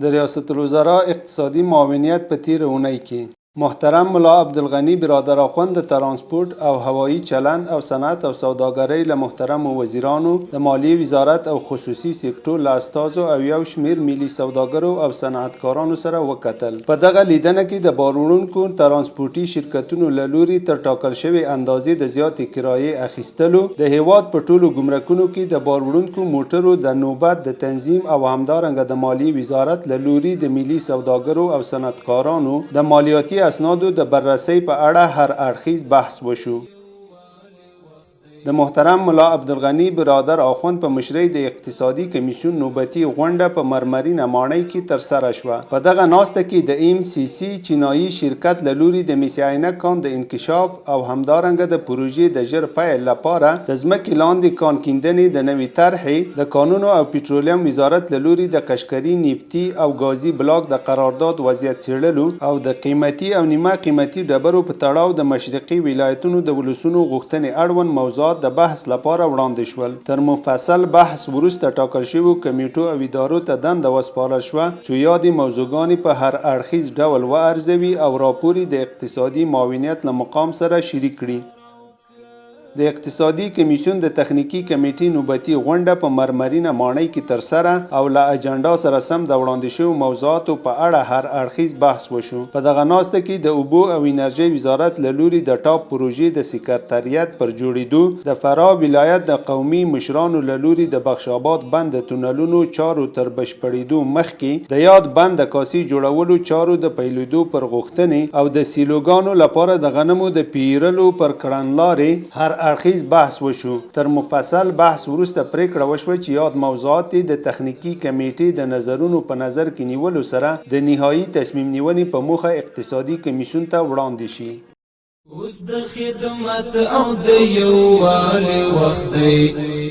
د ریاست الوزرا اقتصادي معاونیت په تېره اونۍ کې محترم ملا عبدالغني برادر اخوند د ترانسپورت او هوایي چلند او صنعت او سوداګرۍ له محترمو وزیرانو، د مالیې وزارت او خصوصي سکټور له استازو او یو شمېر ملي سوداګرو او صنعتکارانو سره وکتل. په دغه لیدنه کې د باروړونکو ترانسپورتي شرکتونو له لوري تر ټاکل شوې اندازې د زیاتې کرایې اخیستلو، د هېواد په ټولو ګمرکونو کې د باروړونکو موټرو د نوبت د تنظیم او همدارنګه د مالیې وزارت له لوري د ملي سوداګرو او صنعتکارانو د مالیاتي اسنادو د بررسۍ په اړه هر اړخیز بحث وشو. د محترم ملا عبدالغني برادر اخوند په مشرۍ د اقتصادي کمیسیون نوبتي غونډه په مرمرینه ماڼۍ کې ترسره شوه. په دغه ناسته کې د ایم سي سي چینایي شرکت له لوري د مس عینک کان د انکشاف او همدارنګه د پروژې د ژر پیل لپاره د ځمکې لاندې کان کیندنې د نوې طرحې، د کانونو او پټرولیم وزارت له لوري د قشقري نفتي او ګازي بلاک د قرارداد وضعیت څېړلو او د قیمتي او نیمه قیمتي ډبرو په تړاو د مشرقي ولایتونو د ولسونو غوښتنې اړوند موضوعات د بحث لپاره وړاندې شول. تر مفصل بحث وروسته ټاکل شویو کمېټو او ادارو ته دنده وسپارل شوه څو یادې موضوعګانې په هر اړخیز ډول وارزوي او راپور یې د اقتصادي معاونیت له مقام سره شریک کړي. د اقتصادي کمیسیون د تخنیکي کمېټې نوبتي غونډه په مرمرینه ماڼۍ کې ترسره او له اجنډا سره سم د وړاندې شویو موضوعاتو په اړه هر اړخیز بحث وشو. په دغه ناسته کې د اوبو او انرژۍ وزارت له لوري د ټاپ پروژې د سکرتریت پر جوړېدو، د فراه ولایت د قومي مشرانو له لوري د بخش آباد بند د تونلونو چارو تر بشپړېدو مخکې د یاد بند د کاسې جوړولو چارو د پیلېدو پر غوښتنې او د سیلوګانو لپاره د غنمو د پیرلو پر کړنلارې هر اړخیز بحث وشو. تر مفصل بحث وروسته پرېکړه وشوه چې یاد موضوعات دې د تخنیکي کمېټې د نظرونو په نظر کې نیولو سره د نهايي تصمیم نیونې په موخه اقتصادي کمیسیون ته وړاندې شي. اوس د خدمت او د یووالي وخت دی.